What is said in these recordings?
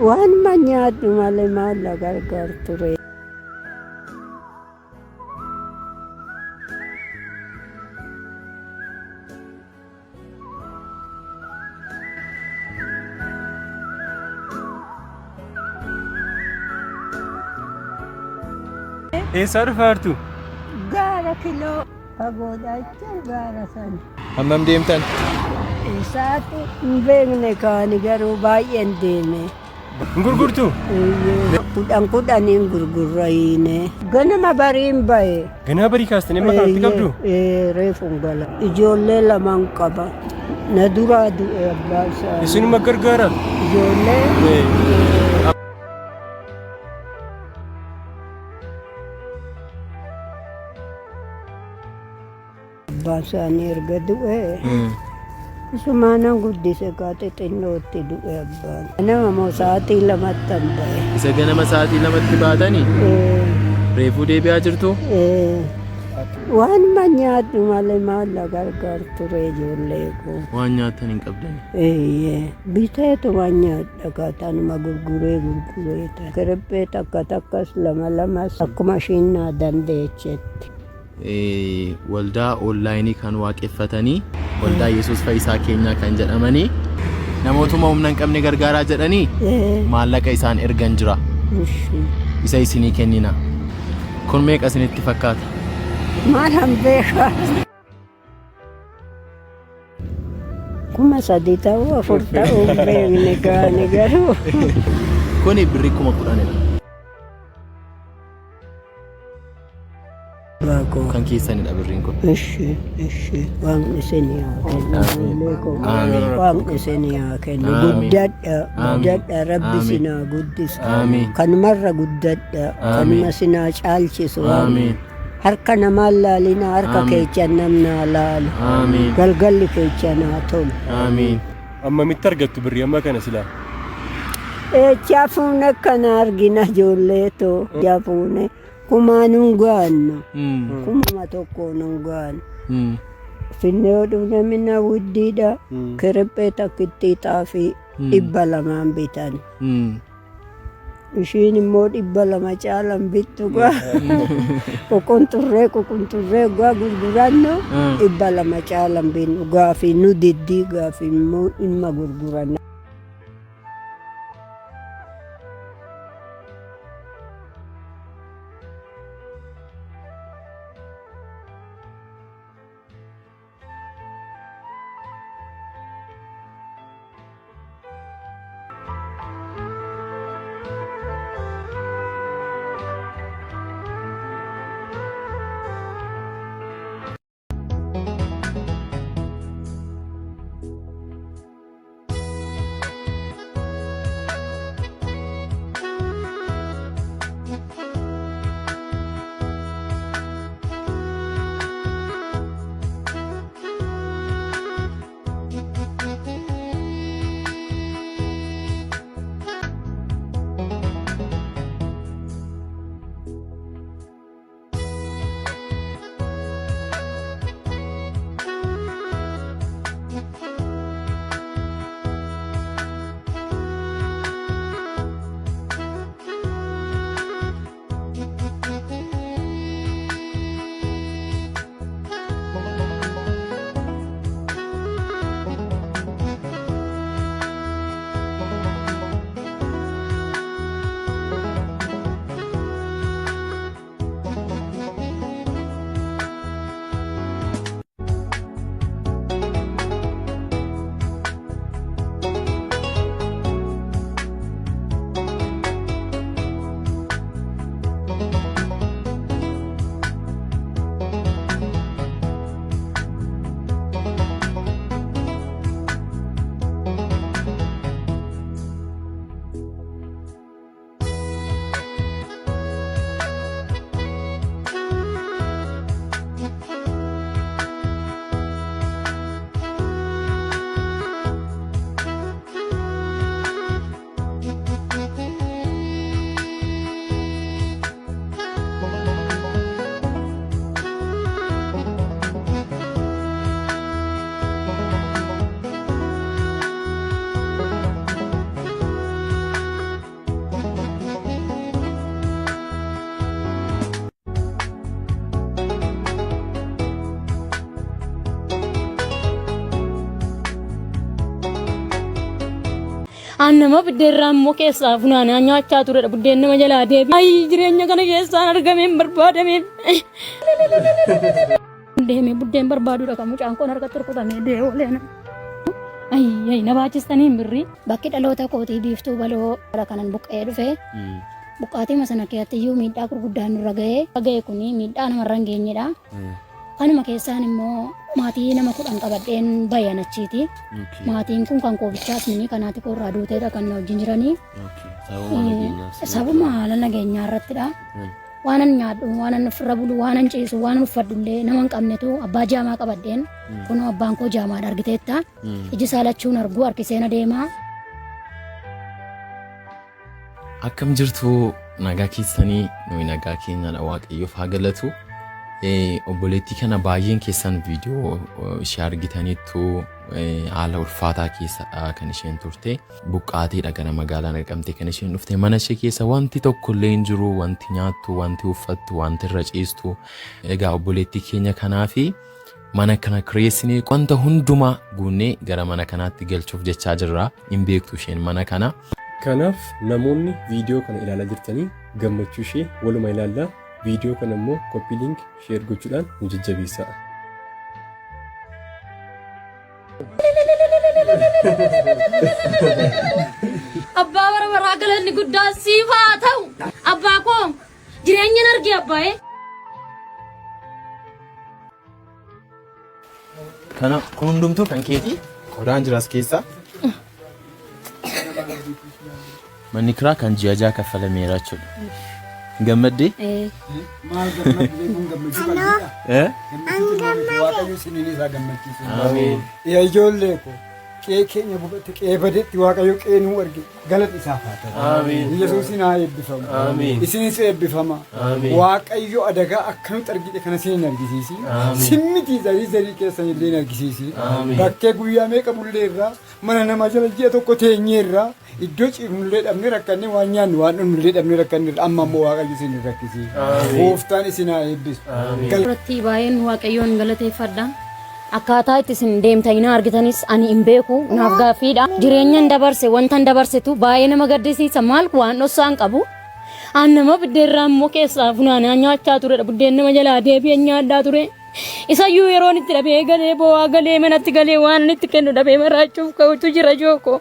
Waanuma nyaadhu malee maal na gargaartu ree? Eessaa dhufaa jirtu? Gaara kiloo fagoodha jechuun gaara sana. Hammam deemtan? Isaatu hin beekne kaani garuu baay'een deeme. Hin gurgurtu? Eeyyee. Kudhan kudhaniin gurgurra hiine. Ganama bariin bahe. Ganaa barii kaastanii amma kanatti qabdu? Ee, reefuun gala. Ijoollee lamaan qaba. Na duraa du'e abbaa isaanii. Isinuma gargaara? Ijoollee Ee. Abbaan isaanii erga du'e isumaanan guddise kaa xixinnootti du'e abbaan. Ganama moo sa'aatii lamattan ba'e. Isa ganama sa'aatii lamatti baatanii reefuu deebi'aa jirtu? Waanuma nyaadhu malee maal na gargaartu ree ijoollee koo. Waan nyaattan hin qabdani. Eeyyee biteetu waan nyaadha kaa tanuma gurguree gurguree tan. Kiriphee takka takkas lama lamas akkuma ishiin naa dandeechetti. Waldaa onlaayinii kan waaqeffatanii waldaa Yesuus Fayyisaa Keenyaa kan jedhamanii namootuma humna hin qabne gargaaraa jedhanii maallaqa isaan ergan jira. Isa isinii kennina. Kun meeqa isinitti fakkaata? Maalan beekaa? 3000 ta'uu 4 ta'uu hin beekne gaani garuu. Kuni birrii 10,000dha. Abbaa koo. Kan keessanidha birriin kun. Ishi ishi waaqni isinii haa kennu ijoollee koo. Amiin. Waaqni isinii haa kennu. Amiin. Guddadha Amiin. guddadha rabbi Amiin. isin haa guddisu. Amiin. Kanumarra guddadha. Amiin. Kanuma isin haa caalchisu waaqni. Amiin. Harka namaan laalina harka Amiin. keechan namni haa laalu. Amiin. Galgalli keechan haa tolu. Amiin. Ammamitti argattu birrii amma kana silaa? Eechaa fuune kana argina ijoollee too. Eechaa fuune kumaa nun gaannu. Kumuma tokko nun gaannu. Finne yoo dhufne minna wuddiidha. Kiriphee takkittii xaafii 200n bitan. Ishiin immoo 200 caalan bittu gaa. Ququnxurree ququnxurree gaa gurgurannu 200 caalan binnu gaafii nu diddii gaafii immoo dhimma gurguranna. An nama buddeen immoo keessaa funaanaa nyaachaa turedha. Buddeen nama jalaa deebi. Ayi, jireenya kana keessaan argameen barbaadameen. Deemee buddeen barbaadudha kan mucaan koon harkatti rukutamee du'ee ooleena. Ayi ayi, na baachistanii hin birrii. Bakki dhaloota kootii Biiftuu Baloo kanan buqqa'ee dhufe. Buqqaatii sana keessatti iyyuu miidhaa gurguddaan nurra ga'ee. Ga'e kuni miidhaa namarra hin geenyedha. Kanuma keessaan immoo maatii nama 10 qabadheen bayan achiiti. Maatiin kun kan koobichaas mini kanaati koorraa duuteedha kan na wajjin jiranii. Sababuma haala nageenyaa irrattidha. Waanan nyaadhu, waanan ofirra bulu, waanan ciisu, waanan uffadhu illee nama hin qabnetu abbaa jaamaa qabadheen. Kunoo abbaan koo jaamaadha, argiteetta. Iji isaa lachuun arguu harkiseen adeema. Akkam jirtu, nagaa keessanii? Nuyi nagaa keenyadha, Waaqayyoof haa galatu. Obboleettii kana baay'een keessan viidiyoo ishee argitaniittu. Haala ulfaataa keessadha kan isheen turte. Buqqaateedha gara magaalaa Naqamtee kan isheen dhufte. Mana ishee keessa wanti tokko illee hin jiru, wanti nyaattu, wanti uffattu, wanti irra ciistu. Egaa obboleettii keenya kanaafi mana kana kireessinee wanta hundumaa guunnee gara mana kanaatti galchuuf jechaa jirra. Hin beektu isheen mana kana. Kanaaf namoonni viidiyoo kana ilaalaa jirtanii gammachuu ishee waluma ilaallaa. Viidiyoo kana immoo copy link, share gochuudhaan nu jajjabeessaa. Abbaa bara baraa, galanni guddaan siif haa ta'u. Abbaa koo, jireenyan arge abbaa'ee. Kana kun hundumtuu kan keetii, qodaan jiras keessa. Manni kiraa kan ji'a 6 kaffalameera jechuudha. Gammaddee? Maal gammadde, kun gammachuu qalbiidha. Eh? Gammachuu Waaqayyo isiniin isaa gammachiisu. Ameen. Yaa ijoollee ko, qe'ee keenya gubatti, qe'ee badetti Waaqayyo qe'ee nuu arge, galata isaaf haa ta'u. Ameen. Yesuusin haa eebbifamu. Ameen. Isinis eebbifama. Ameen. Waaqayyo adagaa akka nutti argite kana isin hin argisiisi. Ameen. Simmitii zarii zarii keessan illee hin argisiisi. Ameen. Bakkee guyyaa meeqa bullee irraa, mana namaa jala ji'a tokko teenyee irraa, iddoo ciifnullee dhabne rakkanne, waan nyaannu waan dhugnullee dhabne rakkanne irra, amma immoo Waaqayyo isin hin rakkisiin. Ameen. Gooftaan isin haa eebbisu. Ameen. Irratti baay'een Waaqayyoon galateeffadha. Akkaataa itti isin deemtanii na argitanis ani hin beeku, naaf gaaffiidha. Jireenyan dabarse, wantan dabarsetu baay'ee nama gaddisiisa. Maal waan dhoksaan qabu. An nama buddeenraa immoo keessaa funaanaa nyaachaa turedha. Buddeen nama jalaa deebi'ee nyaadhaa ture. Isayyuu yeroon itti dhabee galee boo'aa galee manatti galee waan inni itti kennu dhabee maraachuuf ka'utu jira jooko.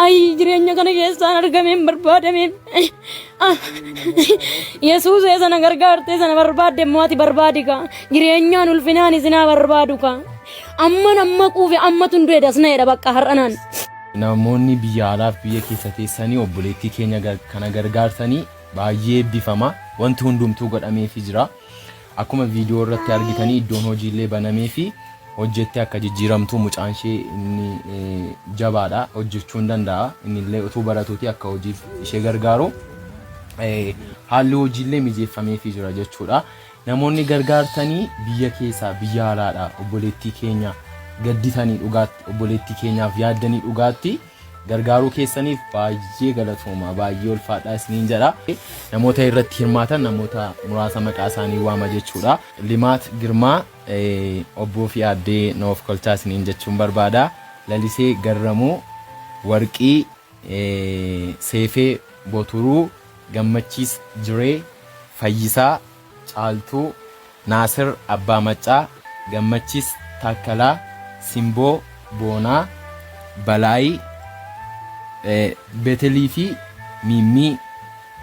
Ayi, jireenya kana keessaan argameen barbaadameen. Yesuus sana gargaartee sana barbaadde immoo ati barbaadi kaa. Jireenyaan ulfinaan isinaa barbaadu kaa. Amman amma quufe, amma tun du'e dasna'edha bakka har'anaan. Namoonni biyya alaaf biyya keessa teessanii obboleettii keenya kana gargaartanii baay'ee eebbifama. Wanti hundumtuu godhameefii jira. Akkuma viidiyoo irratti argitanii iddoon hojiillee banameefi hojjettee akka jijjiiramtu, mucaan ishee inni jabaadha, hojjechuu hin danda'a. Innillee utuu baratuuti akka hojiif ishee gargaaru haalli hojiillee mijeeffameefii jira jechuudha. Namoonni gargaartanii biyya keessaa biyya alaadha obboleettii keenya gadditanii dhugaatti, obboleettii keenyaaf yaaddanii dhugaatti gargaaruu keessaniif baay'ee galatooma, baay'ee ulfaadhaa isiniin jedha. Namoota irratti hirmaatan namoota muraasa maqaa isaanii waama jechuudha. Limaat Girmaa, obboo fi aaddee Noof Kolchaa isiniin jechuun barbaada. Lalisee Garramuu, Warqii Seefee Boturuu, Gammachiis Jiree, Fayyisaa Caaltuu, Naasir Abbaa Maccaa, Gammachiis Taakkalaa, Simboo Boonaa, Balaayii Betelii fi Miimmii,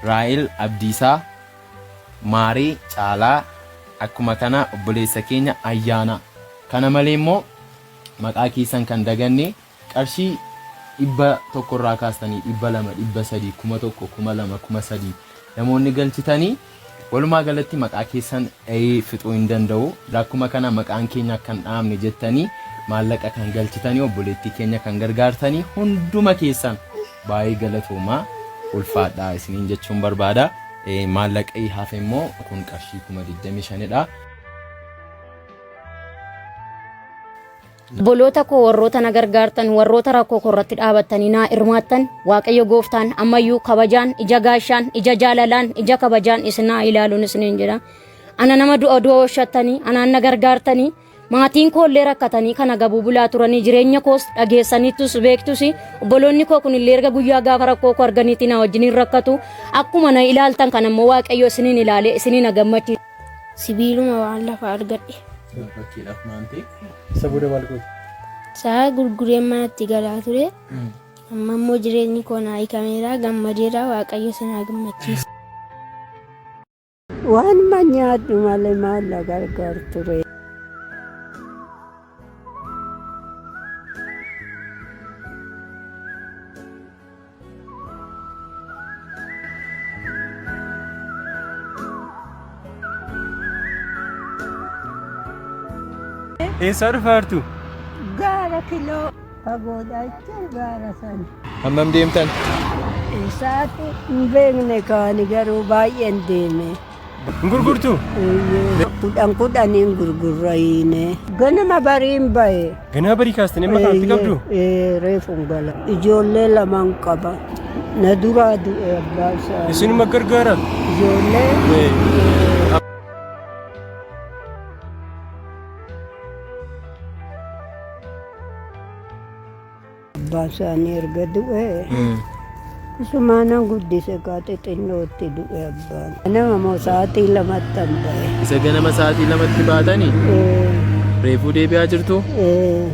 Raa'el Abdiisaa, Maaree Caalaa, akkuma kana obboleessa keenya Ayyaanaa. Kana malee immoo maqaa keessan kan daganne qarshii 100 irraa kaastanii 200, 300, 1000, 2000, 3000 namoonni galchitanii walumaa galatti maqaa keessan dhahee fixuu hin danda'u. Akkuma kana maqaan keenya akka hin dhahamne jettanii maallaqa kan galchitanii obboleettii keenya kan gargaartanii hunduma keessan baay'ee galatoomaa, ulfaadhaa isiniin jechuun barbaada. Maallaqa hafe immoo kun qarshii 25,000dha. Obboloota koo, warroota na gargaartan, warroota rakkoo koo irratti dhaabattanii naa hirmaattan, Waaqayyo gooftaan ammayyuu kabajaan, ija gaashaan, ija jaalalaan, ija kabajaan isin haa ilaaluun isiniin jedha. Ana nama du'a du'a ooshattanii anaan na gargaartanii Maatiin koo illee rakkatanii kana gabuu bulaa turanii jireenya koos dhageessanittus beektus obboloonni koo kun illee erga guyyaa gaafa rakkoo koo arganiitti na wajjiniin rakkatu. Akkuma na ilaaltan kan ammoo Waaqayyo isiniin ilaalee isiniin na gammachiisa. Sibiiluma waan lafa argadhe. Bakkeedhaaf maantee. Isa booda maal goote? Sa'a gurgureen manatti galaa ture. Amma immoo jireenyi koo naa hiikameera gammadeera Waaqayyo sinaa gammachiisa. Waan ma nyaadhu malee maal na gargaaru ture. Eessaa dhufaa jirtu? Gaara kiloo fagoodha jechuun gaara sana. Hammam deemtan? Isaati hin beekne kaani garuu baay'een deeme. Hin gurgurtu? Kudhan kudhaniin gurgurrayiine. Ganama bariin bahe. Ganama barii kaastanii amma kanatti qabdu? Reefuun gala. Ijoollee lamaan qaba. Na duraa du'e abbaan isaanii. Isinuma gargaara? Ijoollee. Abbaan isaanii erga du'e isumaanan guddise kaa xixinnootti du'e abbaan. Ganama immoo sa'aatii lamatti an ba'e. Isa ganama sa'aatii lamatti baatanii reefuu deebi'aa jirtu? Ee.